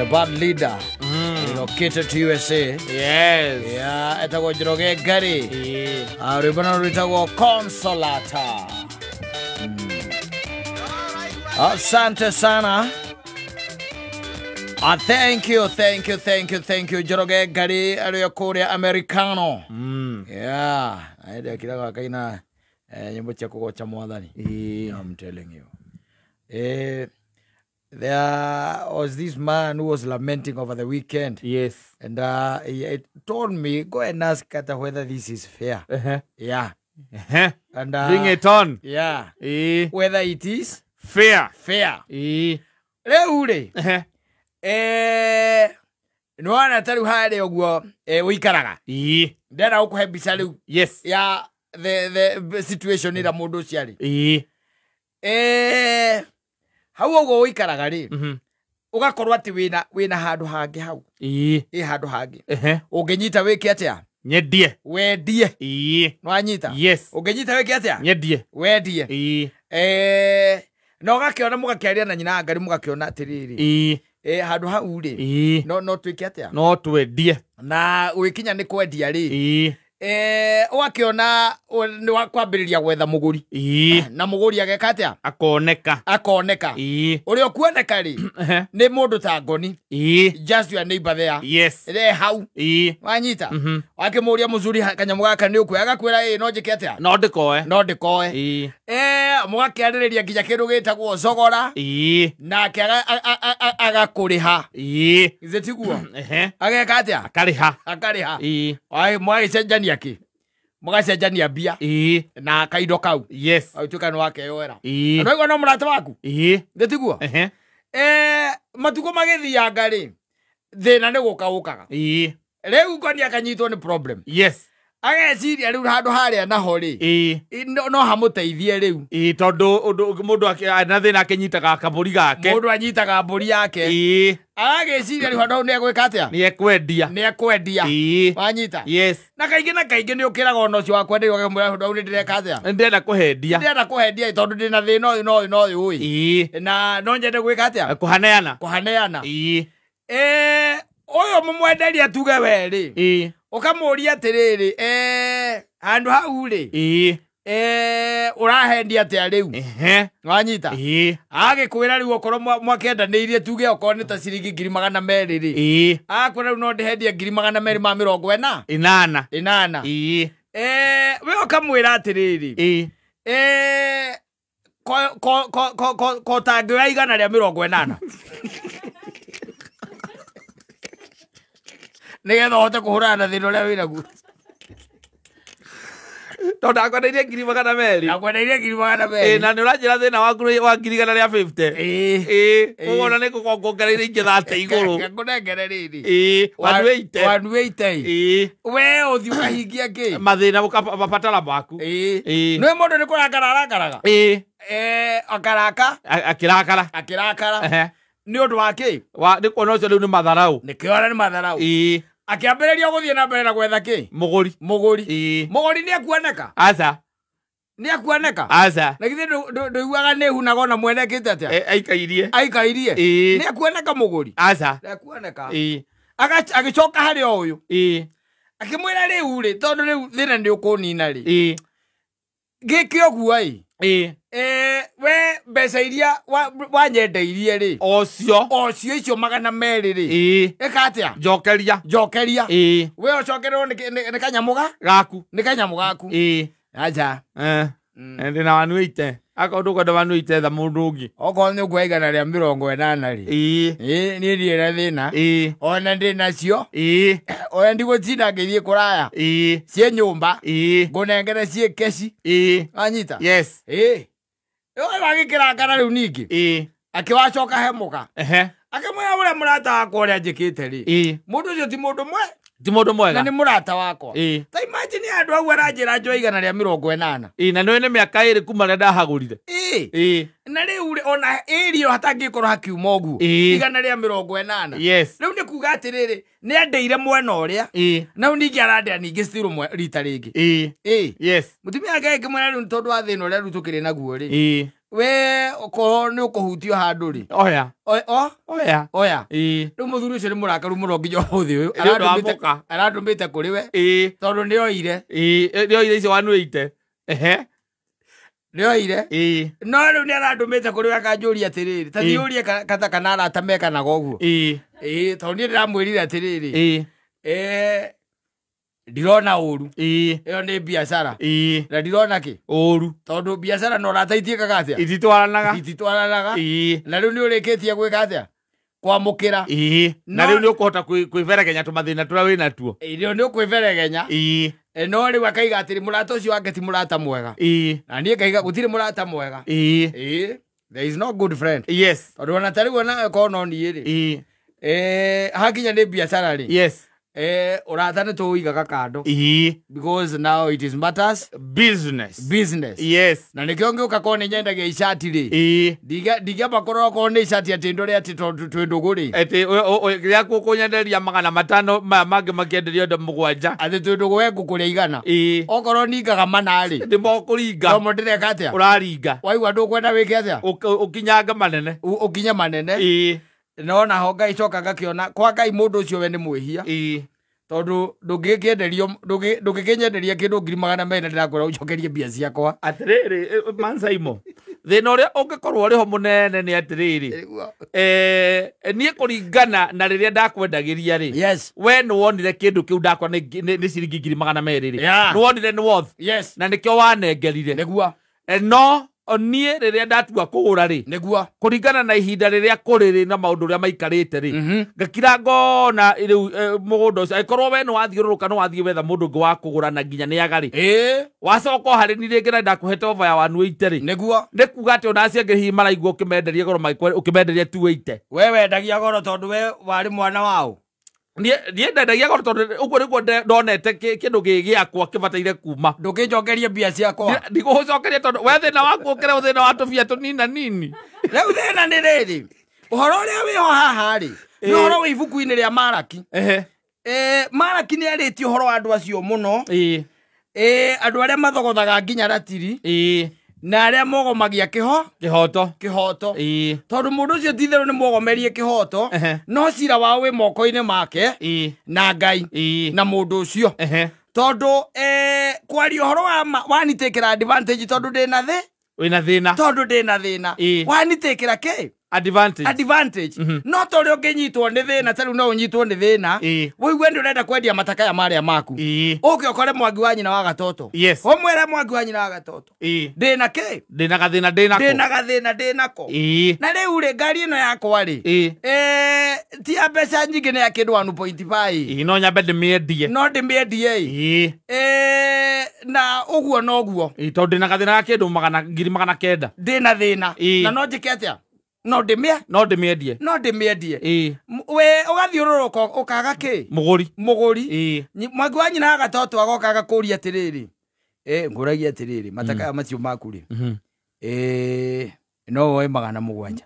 The bad leader relocated to USA. Yes. Yeah, etagwo Njoroge Ngari. Ĩĩ. Rwĩmbo no rwĩtagwo Consolata. Asante sana. Thank you, thank you, thank you, thank you. Njoroge Ngari arĩ o kũrĩa Americano. Yeah, aende akiraga akaina nyimbo cia kũgoca mwathani. Ĩĩ. I'm telling you. There was this man who was lamenting over the weekend. Yes. And he told me, go and ask Kata whether this is fair. Ehe. Yeah. Ehe. And Bring it on. Yeah. Ĩĩ. Whether it is Fair. fair. Ĩĩ. Rĩu rĩ, Ehe. nĩwona ta rĩu harĩa ũguo ũikaraga. Ĩĩ. Ndĩrenda gũkũhe mbica rĩu Yes. ya the situation ĩrĩa mũndũ ũcio arĩ. Ĩĩ. Hau ũguo ũikaraga rĩ, Mhm. ũgakorwo atĩ wĩna handũ hangĩ hau. Ĩĩ. Ĩ handũ hangĩ. Ehe. Ũngĩnyita wĩke atĩa? Nyendie. Wendie. Ĩĩ. Nĩwanyita? Yes. Ũngĩnyita wĩke atĩa? Nyendie. Wendie. Ĩĩ. Na ũgakĩona mũgakĩaria na nyina wa Ngari mũgakĩona atĩrĩrĩ. Ĩĩ. Handũ hau rĩ, Ĩĩ. no twĩke atĩa? No twendie. Na gwĩkinya nĩ kwendia rĩ. Ĩĩ. Ũgakĩona nĩ wa kwambĩrĩria gwetha mũgũri. Ĩĩ. Na mũgũri ageka atĩa? Akoneka. Akoneka. Ĩĩ. Ũrĩa ũkuoneka rĩ, Ehe. nĩ mũndũ ta Ngoni. Ĩĩ. Just your neighbor there. Yes. Re hau. Ĩĩ. Wanyita? Mhm. Wakĩmũria mũzuri kanyamũ gaka nĩ ũkuoya, agakwĩra ĩĩ no njĩke atĩa? No ndĩkoe. No ndĩkoe. Ĩĩ. Mũgakĩarĩrĩria nginya kĩndũ gĩtagwo thogora. Ĩĩ. Nake agakũrĩha. Ĩĩ. Githĩ tiguo? Ehe. Ageka atĩa? Akarĩha. Akarĩha. Ĩĩ. Ai, mũgagĩcenjania kĩ? Mũgacenjania mbia Ĩĩ. na kaindo kau. Yes. Agĩtuĩka nĩ wakeyoera. Ĩĩ. Na nĩwaigua no mũrata waku? Ĩĩ. Githĩ tiguo? Ehe. Matukũ magĩthianga rĩ, thĩna nĩ gũka ũkaga. Ĩĩ. Rĩu Ngoni akanyitwo nĩ problem. Yes. Ageciria rĩu handũ harĩa naho rĩ, Ĩĩ. no hamũteithie rĩu. Ĩĩ, tondũ ũndũ mũndũ na thĩna akĩnyitaga kabũri gake. Mũndũ anyitaga mbũri yake. Ĩĩ. Aragĩciria rĩu handũ hau nĩ egwĩka atĩa? Nĩ ekwendia. Nĩ ekwendia. Ĩĩ. Wanyita? Yes. Na kaingĩ na kaingĩ nĩ ũkĩraga ona ũcio wa kwenderio ũkamwĩra handũ hau nĩ ndĩreka atĩa? Nĩ ndĩrenda kũhendia. Ndĩrenda kũhendia tondũ ndĩna thĩna ũyũ na ũyũ na ũyũ ĩ. Ĩĩ. Na no nyende gwĩka atĩa? Kũhaneana. Kũhaneana. Ĩĩ. Ũyũ mũmwenderia tuge we rĩ. Ĩĩ. Ũkamũria atĩrĩrĩ, handũ hau rĩ, Ĩĩ. ũrahendia atĩa rĩu? Ehe. Wanyita? Ĩĩ. Agĩkwĩra rĩu okorwo mwakĩendanĩirie tuge okorwo nĩ ta ciringi 200,000 rĩ. Ĩĩ. Agakwĩra rĩu no ndĩhendie 240,000. Inana. Inana. Ĩĩ. We ũkamwĩra atĩrĩrĩ. Ĩĩ. Ko tangĩoya 180. Nĩgetha ũhote kũhũrana na thĩna ũrĩa wĩnaguo. Tondũ ndakwendeirie 200,000. Ndakwendeirie 200,000. Ĩĩ, na nĩ ũranjĩra thĩna waku wa 150. Ĩĩ. Ĩĩ. Koguo ona nĩ ngũkorwo nguongereire ingĩ 30 igũrũ. Ngũnengere rĩrĩ. Ĩĩ, 180. 180. Ĩĩ. We ũthiĩ ũkahingia kĩ? Mathĩna mabatara maku. Ĩĩ. Ĩĩ. Nĩ mũndũ nĩ kũrakara arakaraga? Ĩĩ. Akaraka? Akĩrakara. Akĩrakara. Ehe. Nĩ ũndũ wa kĩ? Nĩ kuona ũcio rĩu nĩ matharau. Nĩkĩo ona nĩ matharau. Ĩĩ. Akĩambĩrĩria gũthiĩ na mbere na gwetha kĩ? Mũgũri. Mũgũri. Ĩĩ. Mũgũri nĩ ekuoneka? Aca. Nĩ ekuoneka? Aca. Na githĩ ndũiguaga nĩ hunaga ona mwene ekĩte atĩa? Aikairie. Aikairie. Ĩĩ. Nĩ ekuoneka mũgũri? Aca. Nĩ ekuoneka. Ĩĩ. Agĩcoka harĩ o ũyũ. Ĩĩ. Akĩmwĩra rĩu rĩ, tondũ rĩu thĩna nĩ ũkũnina rĩ. Ĩĩ. Gĩke ũguo ĩ. Ĩĩ. We mbeca iria wanyendeirie rĩ. Ocio. Ocio icio 200 rĩ. Ĩĩ. Ĩka atĩa? Njokeria. Njokeria. Ĩĩ. We ũcokererwo nĩ kanyamũ ga? Gaku. Nĩ kanyamũ gaku. Ĩĩ. Aca. Ndĩna 180. Akorwo ndũkwenda 180 etha mũndũ ũngĩ. Okorwo nĩ ũkuoya 180 rĩ. Ĩĩ. Ĩĩ, niĩ ndirĩ na thĩna. Ĩĩ. Ona ndĩ nacio. Ĩĩ. Ona ndigũtinda ngĩthiĩ kũraya. Ĩĩ. Ciĩ nyũmba. Ĩĩ. Ngũnengere ciĩ keci. Ĩĩ. Wanyita? Yes. Ĩĩ. Ũyũ agĩkĩrakara rĩu ningĩ. Ĩĩ. Akĩwacoka he mũka. Ehe. Akĩmwĩra ũrĩa mũrata wakwa ũrĩa njĩkĩte rĩ. Ĩĩ. Mũndũ ũcio ti mũndũ mwe. Ti mũndũ mwega. Na nĩ mũrata wakwa. Ĩĩ. Ta imagine andũ au aranjĩra njoe 180. Ĩĩ, na nĩũĩ nĩ mĩaka 2 kuma rĩrĩa ndahagũrire. Ĩĩ. Ĩĩ. Na rĩu rĩ, ona ĩrĩ o hatangĩkorwo hakiuma ũguo. Ĩĩ. 180. Yes. Rĩu nĩ kuga atĩrĩrĩ, nĩ andeire mwena ũrĩa. Ĩĩ. Na rĩu ningĩ arandĩa ningĩ still rita rĩngĩ. Ĩĩ. Ĩĩ. Yes. Mũtumia wake akĩmwĩra rĩu tondũ wa thĩna ũrĩa rĩu tũkĩrĩ naguo rĩ. Ĩĩ. We okorwo nĩ ũkũhutio handũ rĩ. Oya. Oya. Oya. Ĩĩ. Rĩu mũthuri ũcio nĩ mũrakaru mũno nginya ũmũthĩ ũyũ. Nĩ ũndũ wa mũka. Arandũmĩte kũrĩ we. Ĩĩ. Tondũ nĩoire. Ĩĩ, nĩoire icio 180. Ehe. Nĩoire. Ĩĩ. No rĩu nĩarandũmĩte kũrĩ we akanjũria atĩrĩrĩ. Ta Ĩĩ. thiũrie kata kana arata mekanaga ũguo. Ĩĩ. Ĩĩ, tondũ niĩ ndĩramwĩrire atĩrĩrĩ. Ĩĩ. Ndirona ũru. Ĩĩ. Ĩyo nĩ biacara. Ĩĩ. Na ndirona kĩ? Ũru. Tondũ biacara na ũrata itiĩkaga atĩa? Ititwaranaga. Ititwaranaga. Ĩĩ. Na rĩu nĩ ũrĩkĩtie gwĩka atĩa? Kwamũkĩra. Ĩĩ. Na rĩu nĩ ũkũhota kwĩberegenya tũmathĩna tũrĩa wĩna tuo. Ĩĩ, rĩu nĩ ũkwĩberegenya. Ĩĩ. No rĩu akaiga atĩrĩ mũrata ũcio wake ti mũrata mwega. Ĩĩ. Na niĩ ngaiga gũtirĩ mũrata mwega. Ĩĩ. Ĩĩ. There is no good friend. Yes. Tondũ ona ta rĩu ona korwo no niĩ rĩ. Ĩĩ. Hakinya nĩ biacara rĩ. Yes. Ũrata nĩ tũũigaga kando. Ĩĩ. Because now it is matters business. Business. Yes. Na nĩkĩo ngĩũka korwo nĩ nyendagia icati rĩ. Ĩĩ. Ndingĩamba kũrora korwo nĩ icati atĩ ndore atĩ tondũ twĩ ndũgũ rĩ. Atĩ rĩrĩa kũnyenderia 500 maya mangĩ makĩenderio indo 7. Atĩ twĩ ndũgũ we ngũkũrĩa 100. Ĩĩ. Okorwo ningaga 4 rĩ. Ndĩmo kũringa. Tomo ndĩreka atĩa? Ũraringa. Waigua ndũkwenda wĩke atĩa? Ũkinyanga manene. Ũkinye manene. Ĩĩ. No na ho Ngai coka ngakĩona kwa Ngai mũndũ ũcio we nĩ mwĩhia. Ĩĩ. Tondũ ndũngĩkĩenderio ndũngĩkĩnyenderia kĩndũ 200,000 ndĩrakwĩra ũnjokerie mbia ciakwa. Atĩrĩrĩ Mansaimo, thĩna ũrĩa ũngĩkorwo ũrĩ ho mũnene nĩ atĩrĩrĩ, niĩ kũringana na rĩrĩa ndakwendagĩria rĩ, Yes. we nĩwonire kĩndũ kĩu ndakwa nĩ ciringi 200,000 rĩ, Yeah. nĩwonire nĩ worth. Yes. Na nĩkĩo wanengerire. Nĩguo. No niĩ rĩrĩa ndatua kũgũra rĩ, Nĩguo. kũringana na ihinda rĩrĩa kũrĩ rĩ na maũndũ ũrĩa maikarĩte rĩ, ngakira ngona rĩu mũgũnda ũcio angĩkorwo we nĩwathiũrũrũka nĩwathiĩ wetha mũndũ ũngĩ wa kũgũra na nginya nĩaga rĩ, Ĩĩ. wacoka o harĩ niĩ rĩngĩ na ndakũhete over ya 180 rĩ, Nĩguo. nĩ kuga atĩ ona acio angĩ hihi maraigua ũkĩmenderia goro ũkĩmenderia 280. We wendagia goro tondũ we warĩ mwana wao. Niĩ ndendagia goro tondũ ũguo nĩguo ndonete kĩndũ gĩ gĩakwa kĩbataire kuma. Ndũkĩnjokerie mbia ciakwa. Ndigũgũcokeria tondũ we thĩna waku ũkĩrĩ thĩna wa tũbia tũnina nini. Rĩu thĩna nĩ rĩrĩ, ũhoro ũrĩa wĩho haha rĩ, nĩ ũhoro wĩ ibuku-inĩ rĩa Maraki. Ehe. Maraki nĩ arĩtie ũhoro wa andũ acio mũno. Ĩĩ. Andũ arĩa mathogothaga nginya ratiri. Ĩĩ. Na arĩa mogomagia kĩhoto. Kĩhoto. Ĩĩ. Tondũ mũndũ ũcio ti itherũ nĩ mwogomerie kĩhoto, Ehe. no cira wao wĩ moko-inĩ make. Ĩĩ. Na Ngai. Ĩĩ. Na mũndũ ũcio. Ehe. Tondũ kwaria ũhoro wa wanitakĩra advantage tondũ ndĩna thĩ. Wĩna thĩna. Tondũ ndĩna thĩna. Ĩĩ. Wanitakĩra kĩ? Advantage. Advantage. No ta ũrĩa ũngĩnyitwo nĩ thĩna, ta rĩu no ũnyitwo nĩ thĩna. Ĩĩ. Ũigue nĩ ũrenda kwendia matakaya marĩa maku. Ĩĩ. Ũke ũkore mwangi wa nyina wa gatoto. Yes. Ũmwĩre mwangi wa nyina wa gatoto. Ĩĩ. Ndĩna kĩ? Ndĩna gathĩna ndĩnako. Ndĩna gathĩna ndĩnako. Ĩĩ. Na rĩu rĩ ngari ĩno yakwa rĩ. Ĩĩ. Ti ya mbeca nyingĩ nĩ ya kĩndũ 1.5. Ĩĩ, no nyambe ndĩmĩendie. No ndĩmĩendie ĩ. Ĩĩ. Na ũguo noguo. Ĩĩ, tondũ ndĩna gathĩna ga kĩndũ 900,000. Ndĩna thĩna. Ĩĩ. Na no njĩke atĩa? No ndĩmĩe? No ndĩmĩendie. No ndĩmĩendie. Ĩĩ. We ũgathiũrũrũka ũkaga kĩ? Mũgũri. Mũgũri. Ĩĩ. Mwangi wa nyina wa gatoto agoka agakũria atĩrĩrĩ. Ngũragia atĩrĩrĩ, matakaya macio maku rĩ. No woe 700.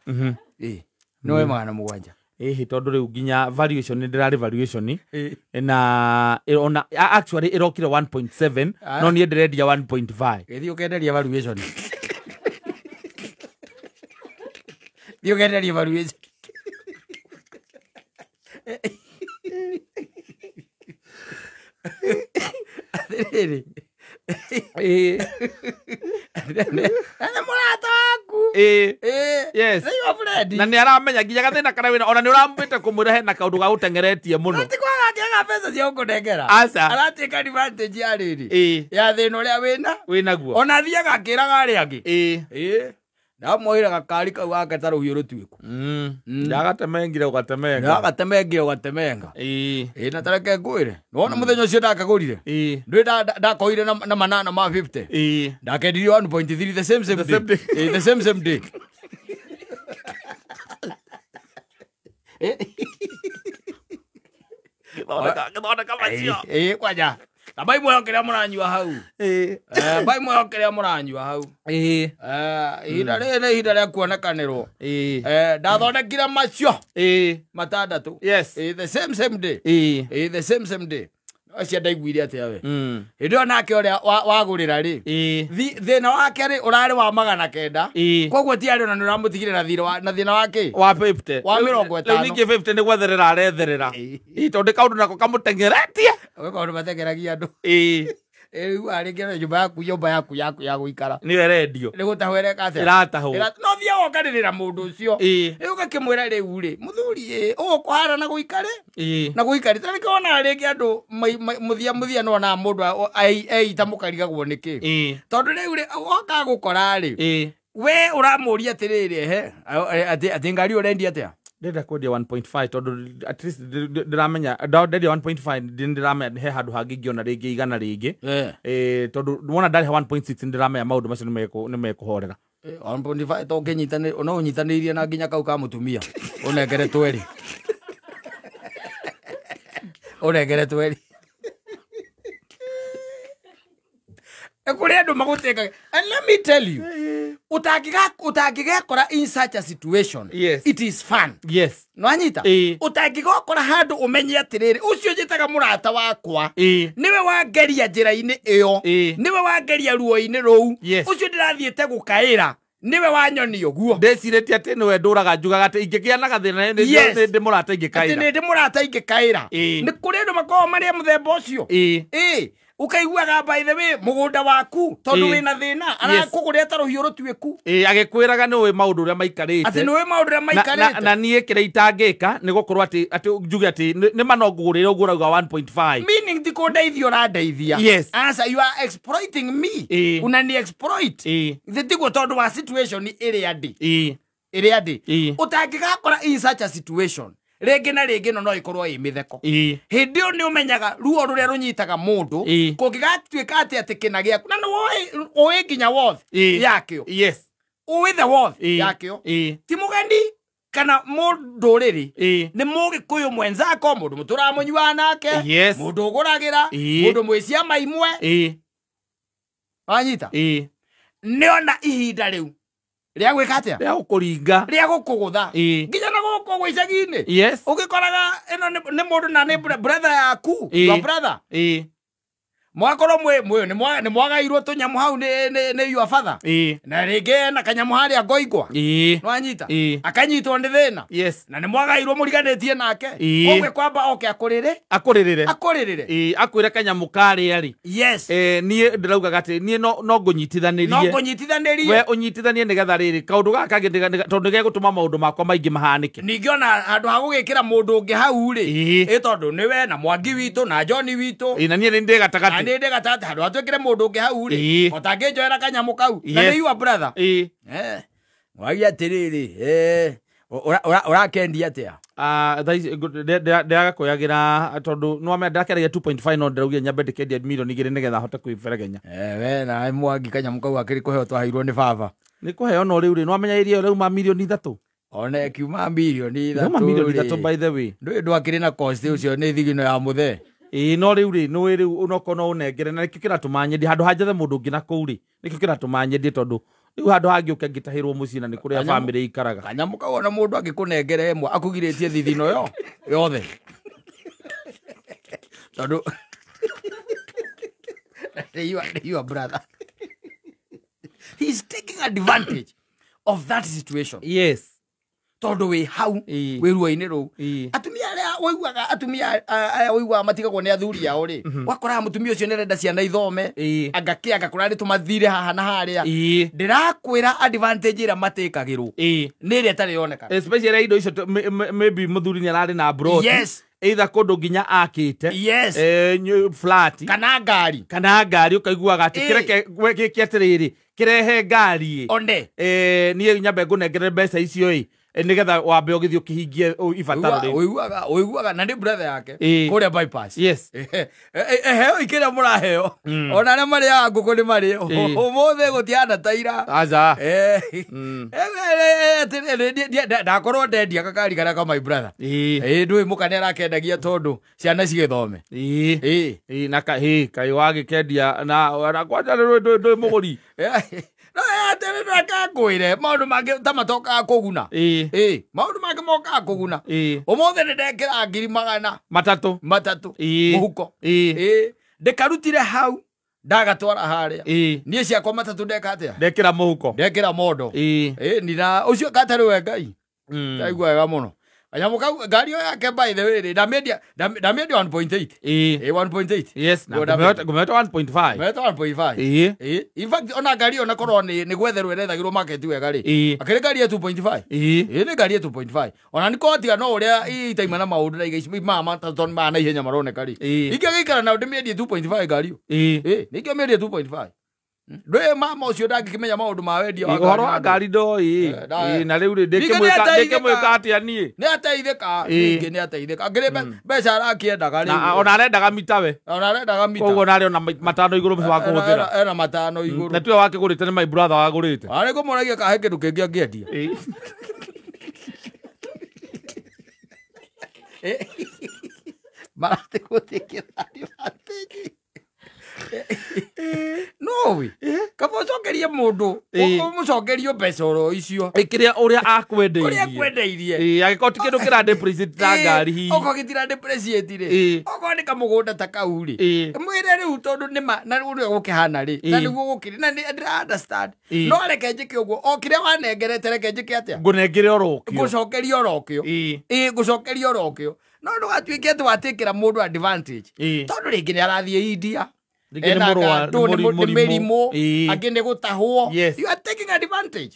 Ĩĩ. No woe 700. Ĩhĩ, tondũ rĩu nginya valuation nĩ ndĩrarĩ valuation. Na ona actually ĩrokire 1.7, no niĩ ndĩrendia 1.5. Gĩthiĩ ũkenderia valuation. Thiĩ ũkenderie valuation. Atĩrĩrĩ. Ĩĩ. Nĩ mũrata waku. Ĩĩ. Ĩĩ. Yes. Nĩ your friend. Na nĩ aramenya nginya gathĩna karĩa wĩna, ona nĩ ũramwĩte kũmwĩra hena kaũndũ gagũteng'eretie mũno. No ti kwaga angĩaga mbeca cia gũkũnengera. Aca. Aratĩka advantage ya rĩrĩ. Ĩĩ. Ya thĩna ũrĩa wĩna. Wĩnaguo. Ona athiaga akĩraga arĩa angĩ. Ĩĩ. Ĩĩ. Ndamwĩra gakari kau gake ta rũhiũ rũtuĩku. Ndagatemengire ũgatemenga. Ndagatemengire ũgatemenga. Ĩĩ. Ĩĩ, na tareke ngwĩre. Nĩwona mũthenya ũcio ndakagũrire? Ĩĩ. Ndũĩ ndakoire na 8 ma 50. Ĩĩ. Ndakendirio 1.3 the same same day. Ĩĩ, the same same day. Gĩthondeka macio. Ĩĩ, kwanja. Na bai muoyo kĩrĩa mũranyua hau. Ĩĩ. Bai muoyo kĩrĩa mũranyua hau. Ĩĩ. Ihinda rĩrĩ nĩ ihinda rĩa kuonekanĩrwo. Ĩĩ. Ndathondekire macio. Ĩĩ. 6. Yes. Ĩĩ, the same same day. Ĩĩ. Ĩĩ, the same same day. Acio ndaiguire atia we. Hĩndĩ ĩyo nake ũrĩa wagũrĩra rĩ, thĩna wake rĩ ũrarĩ wa 900. Koguo ti arĩ ona nĩ ũramũtigire na thirĩ na thĩna wa kĩ? Wa 50. Wa 50. Rĩu ningĩ 50 nĩ gwetherera aretherera. Ĩ tondũ kaũndũ nako kamũteng'eretie. Kaũndũ mateng'eragia andũ. Rĩu arĩngĩ nyũmba yaku nyũmba yaku yaku ya gũikara nĩyo ĩrendio. Nĩ gũtahwo ĩreka atĩa? Ĩratahwo. No thiaga ũkarĩrĩra mũndũ ũcio. Rĩu ũgakĩmwĩra rĩu rĩ, mũthuri ĩ, ũũ kũhana na gũikare? Na gũikare. Tondũ nĩkĩo wonaga rĩngĩ andũ mũthia mũthia nĩ wonaga mũndũ eita mũkarigagwo nĩkĩ. Tondũ rĩu rĩ, woka gũkora rĩ, we ũramũria atĩrĩrĩ, ehe, atĩ ngari ũrendia atĩa? Ndĩrenda kwendia 1.5 tondũ at least ndĩramenya ndendia 1.5 ndĩramenya he handũ hangĩ ingĩona rĩngĩ igana rĩngĩ. Tondũ wona ndarĩha 1.6 ndĩramenya maũndũ macio nĩ mekũhorera. 1.5 to ũngĩnyitanĩria, no ũnyitanĩirie na nginya kau ka mũtumia ũnengere tweri. Ũnengere tweri. Kũrĩ andũ magũtĩkaga. And let me tell you, utangĩgekora in such a situation, yes, it is fun. Yes. Nwanyita? Utangĩgokora handũ ũmenye atĩrĩrĩ, ũcio njĩtaga mũrata wakwa, nĩwe wangeria njĩra-inĩ ĩyo, nĩwe wangeria ruo-inĩ rũu, ũcio ndĩrathiĩte gũkaĩra, nĩwe wanyonia ũguo. Ndecirĩtie atĩ nĩwe ndũraga njugaga atĩ ingĩgĩa na gathĩna nĩ ndĩ mũrata ingĩkaĩra. Atĩ nĩ ndĩ mũrata ingĩkaĩra. Nĩ kũrĩ andũ makoragwo marĩ a mũthemba ũcio. Ukaiguaga by the way mũgũnda waku tondũ wĩna thĩna arakũgũrĩra ta rũhiũ rũtuĩku. Agĩkwĩraga nĩ ũĩ maũndũ ũrĩa maikarĩte. Atĩ nĩ ũĩ maũndũ ũrĩa maikarĩte. Na niĩ kĩrĩa itangĩka nĩ gũkorwo atĩ njuge atĩ nĩ ma no ngũgũrĩre ũguo ũrauga 1.5. Meaning ti kũndeithia ũrandeithia. Yes. Answer, you are exploiting me. Unani exploit. Tiguo tondũ wa situation ĩrĩa ndĩ. Ĩrĩa ndĩ. Ũtangĩgakora in such a situation. Rĩngĩ na rĩngĩ no ĩkorwo ĩ mĩtheko. Hĩndĩ ĩyo nĩ ũmenyaga ruo rũrĩa rũnyitaga mũndũ kũngĩgatuĩka atĩ atĩ kĩna gĩaku na nĩ ũĩ nginya worth yakĩo. Yes. Ũĩ the worth yakĩo. Ti mũgeni kana mũndũrĩrĩ, nĩ mũgĩkũyũ mwenzako, mũndũ mũtũraga mũnyuaga nake, mũndũ ũgũragĩra, mũndũ mwĩ ciama imwe. Wanyita? Nĩona ihinda rĩu rĩa gwĩka atĩa? Rĩa gũkũringa. Rĩa gũkũgũtha. Nginya na gũkũ gwa icagi-inĩ. Yes. Ũgĩkoraga ĩno nĩ mũndũ na nĩ brother yaku, your brother. Mwakorwo mwĩ nĩ mwagairwo tũnyamũ hau nĩ your father. Na rĩngĩ na kanyamũ harĩa ngoingwa. Nĩwanyita? Akanyitwo nĩ thĩna. Yes. Na nĩ mwagairwo mũriganĩtie nake. Koguo kwamba oke akũrĩre. Akũrĩrĩre. Akũrĩrĩre. Akwĩre kanyamũ karĩa rĩ. Yes. Niĩ ndĩraugaga atĩ niĩ no ngũnyitithanĩrie. No ngũnyitithanĩrie. We ũnyitithanie nĩgetha rĩrĩ kaũndũ gaka kangĩ tondũ nĩgegũtũma maũndũ makwa maingĩ mahanĩke. Ningĩ ona handũ ha gũgĩkĩra mũndũ ũngĩ hau rĩ, ĩ tondũ nĩwe na Mwangi witũ na John witũ. Na niĩ nĩ ndĩ gatagatĩ. Nĩ ndĩ gatagatĩ handũ hatwĩkĩre mũndũ ũngĩ hau rĩ, ũtangĩnjoera kanyamũ kau. Na nĩ your brother. Wagia atĩrĩrĩ, ũrakendia atĩa? Thaa ici ndĩragakũyagĩra tondũ nĩwamenya ndĩrakĩaragia 2.5 no ndĩraugire nyambe ndĩkendia mirioni 2 nĩgetha hote kwĩberegenya. We nawe Mwangi kanyamũ kau akĩrĩ kũheo twaheirwo nĩ baba. Nĩ kũheo no rĩu rĩ, nĩwamenya iria ĩrauma mirioni 3. Ona ĩkiuma mirioni 3. Ĩrauma mirioni 3 by the way. Ndũĩ ndwakĩrĩ na cost ũcio nĩ thigino ya mũthee. No rĩu rĩ, nĩũĩ rĩu onokorwo no ũnengere na nĩkĩo kĩratũma nyendie handũ ha njethe mũndũ ũngĩ na kũu rĩ, nĩkĩo kĩratũma nyendie tondũ rĩu handũ hangĩũke ngĩtahĩrwo mũciĩ na nĩ kũrĩa bamĩrĩ ikaraga. Kanyamũ kau ona mũndũ angĩkũnengera ĩmwe akũgirĩtie thithino yo yothe. Tondũ you are brother. He is taking advantage of that situation. Yes. Tondũ wĩ hau wĩ ruo-inĩ rũu. Atumia arĩa ũiguaga atumia aya ũiguaga matigagwo nĩ athuri ao rĩ, wakoraga mũtumia ũcio nĩarenda ciana ithome, anga kũrarĩ tũmathire haha na harĩa. Ndĩrakwĩra advantage ĩrĩa matĩkagĩrwo nĩ ĩrĩa ĩtarĩ yoneka. Especially indo icio maybe mũthuri nĩ ararĩ na abroad. Yes. Either kũndũ nginya akĩte. Yes. Flat. Kana ngari. Kana ngari ũkaiguaga atĩ kĩreke gĩke atĩrĩrĩ, kĩrehe ngari. One. Niĩ nyambe ngũnengere mbeca icio ĩ. Nĩgetha wambe ũgĩthiĩ ũkĩhingie ibataro rĩu. Ũiguaga na nĩ brother yake kũrĩa bypass. Yes. Heo ikĩrĩa mũraheo. Ona arĩa marĩaga ngũkũ nĩ marĩo. Ũmũthĩ gũtiana ta ira. Aca. Ndakorwo ndendia gakari karĩa ka my brother. Ndũĩ mũka nĩ arakendagia tondũ ciana cigĩthome. Na kaĩ wagĩkendia na kwanja ndũĩ mũgũri. No Atĩrĩ reke ngwĩre maũndũ mangĩ ta matokaga kũguna. Ĩĩ, maũndũ mangĩ mokaga kũguna. Ũmũthĩ nĩ ndekĩra ngiri magana matatũ mũhuko. Ĩĩ, ndĩkarutire hau ndagatwara harĩa. Niĩ ciakwa matatũ ndeka atĩa? Ndekĩra mũhuko. Ndekĩra mondo. Ĩĩ, nina ũcio gatarĩ we Ngai. Ndaigua wega mũno. Kanyamũ kau ngari ĩyo yake by the way rĩ, ndamĩendia 1.8. Ĩĩ, 1.8. Yes, na ngũmĩhota 1.5. Ngũmĩhota 1.5. Ĩĩ. In fact ona ngari ĩyo na korwo nĩ gwetherwo ĩrethagĩrwo market wega rĩ. Akĩrĩ ngari ya 2.5. Ĩĩ, nĩ ngari ya 2.5. Ona nĩ korwo no ũrĩa itaima na maũndũ na iga ici mama tondũ ma na ihenya maroneka rĩ. Ingĩgĩikara na ndĩmĩendie 2.5 ngari ĩyo. Ĩĩ, nĩ ingĩmĩendie 2.5. Ndwe mama ũcio ndangĩkĩmenya maũndũ ma wendia wa ngari. Ũhoro wa ngari ndoĩ. Na rĩu rĩ ndĩkĩmwĩka atĩa niĩ? Nĩ ateithĩka, ningĩ nĩ ateithĩka. Angĩrĩ mbeca arakĩendaga rĩu. Na ona arendaga mita we. Ona arendaga mita. Koguo narĩ ona matano igũrũ wa kũhũthĩra. Ena matano igũrũ. Na tiwe wakĩgũrĩte nĩ my brother wagũrĩte. Arĩ kũmũragia kahe kĩndũ kĩngĩ angĩendia. Maratigũtĩkĩra advantage. No we kaba ũcokerie mũndũ ũmũcokerie mbeca oro icio kĩrĩa ũrĩa akwendeirie. Ũrĩa akwendeirie. Angĩkorwo ti kĩndũ kĩra depreciate ta ngari hihi. Okorwo gĩtira depreciate rĩ, okorwo nĩ kamũgũnda ta kau rĩ, mwĩre rĩu tondũ nĩma na ũrĩa gũkĩhana rĩ, na nĩguo gũkĩrĩ na ndĩra understand. No reke njĩke ũguo o kĩrĩa wanengerete reke njĩke atĩa? Ngũnengere orokĩo. Ngũcokerie orokĩo. Ĩĩ, ngũcokerie orokĩo. No ndũgatuĩke atĩ watĩkĩra mũndũ advantage. Tondũ rĩngĩ nĩ arathiĩ India. Mĩrimũ, angĩ nĩ gũtahwo. You are taking advantage.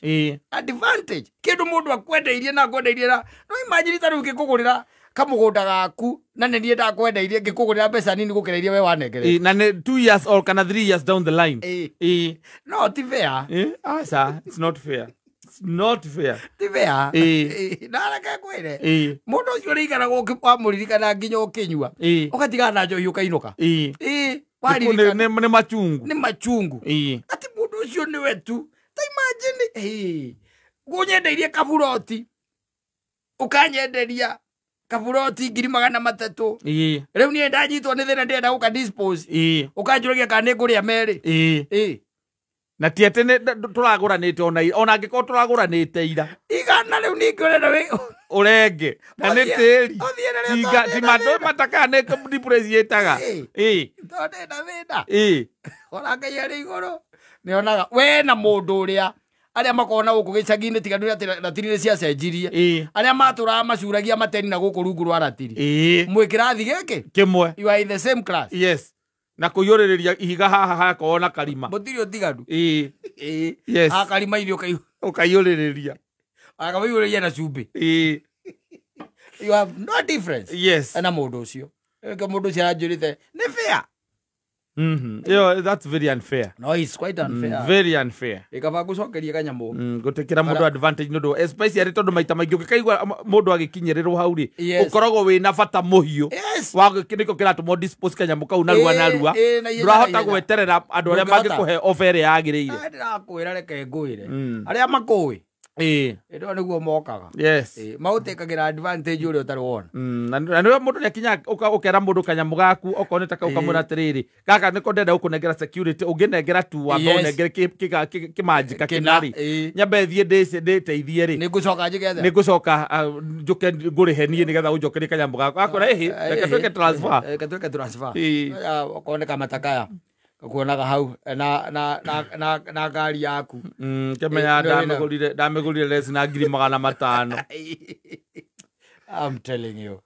Advantage. Kĩndũ mũndũ akwendeirie na akwendeirie na no imagine ta rĩu ngĩkũgũrĩra kamũgũnda gaku na nĩ niĩ ndakwendeirie ngĩkũgũrĩra mbeca nini gũkĩra iria we wanengerete. Na nĩ 2 years or kana 3 years down the line. No ti fair. Aca, it's not fair. It's not fair. Ti fair. Na reke ngwĩre. Mũndũ ũcio ũrĩikaraga wamũririkana nginya ũkĩnyua. Ũgatigana na njohi ũkainũka. Nĩ machungu. Nĩ machungu. Ati mũndũ ũcio nĩwe tu. Ta imagine, ngũnyendeirie kaburoti. Ũkanyenderia kaburoti 300,000. Rĩu niĩ ndanyitwo nĩ thĩna ndĩrenda gũka dispose. Ũkanjũragia kana nĩ ngũrĩa merĩ. Na ti atĩ tũragũranĩte ona angĩkorwo tũragũranĩte ira. Igana rĩu ningĩ ũrenda wĩ ũrenge. Na nĩ tĩri. Ti mandũ matakaga nĩ depreciate-aga. Tondũ ndĩna thĩna. Ona Ngai arĩ igũrũ. Nĩonaga we na mũndũ ũrĩa arĩa makoragwo na gũkũ gĩcagi-inĩ tiga nĩ atĩ ratiri nĩ ciacenjirie. Arĩa matũraga macuragia mateni na gũkũ rungu rwa ratiri. Mwĩ kĩrathi gĩkĩ? Kĩmwe. You are in the same class. Yes. Na kũiyũrĩrĩria ihiga haha hakorwo na karima. Mũtirĩ ũtiganu. Yes. Akarima irio ũkaiyũrĩrĩria. Akaiyũrĩrĩria na cumbĩ. You have no difference. Yes. Na mũndũ ũcio. Mũndũ ũcio aranjũrĩte nĩ fair. Yo, that's very unfair. No, it's quite unfair. Very unfair. Ikaba gũcokeria kanyamũ. Gũtĩkĩra mũndũ advantage nĩ ũndũ especially tondũ maita maingĩ ũngĩkaigua mũndũ agĩkinyĩrĩrwo hau rĩ, ũkoragwo wĩna bata mũhiũ. Wa nĩkĩo kĩratũma dispose kanyamũ kau narua narua. Ndũrahota gweterera andũ arĩa mangĩkũhe offer ĩrĩa yagĩrĩire. Ndĩrakwĩra reke ngwĩre. Arĩa makũĩ. Ĩno nĩguo mokaga. Yes. Maũtĩkagĩra advantage ũrĩa ũtarĩ wona. Na nĩwe mũndũ nĩakinyaga ũkera mũndũ kanyamũ gaku okorwo nĩ ta kau ũkamwĩra atĩrĩrĩ, gaka nĩko ndĩrenda gũkũnengera security, ũngĩnengera tu wambe ũnengere kĩmanjĩka kĩna rĩ, nyambe thiĩ ndĩteithie rĩ. Nĩngũcoka njĩke atĩa? Nĩngũcoka njũke ngũrĩhe niĩ nĩgetha ũnjokerie kanyamũ gaku. Akwĩra ĩhĩ, reke twĩke transfer. Reke twĩke transfer. Okorwo nĩ kamatakaya. Kuonaga hau na ngari yaku. Kĩmenya ndamĩgũrire less na 500,000. I'm telling you.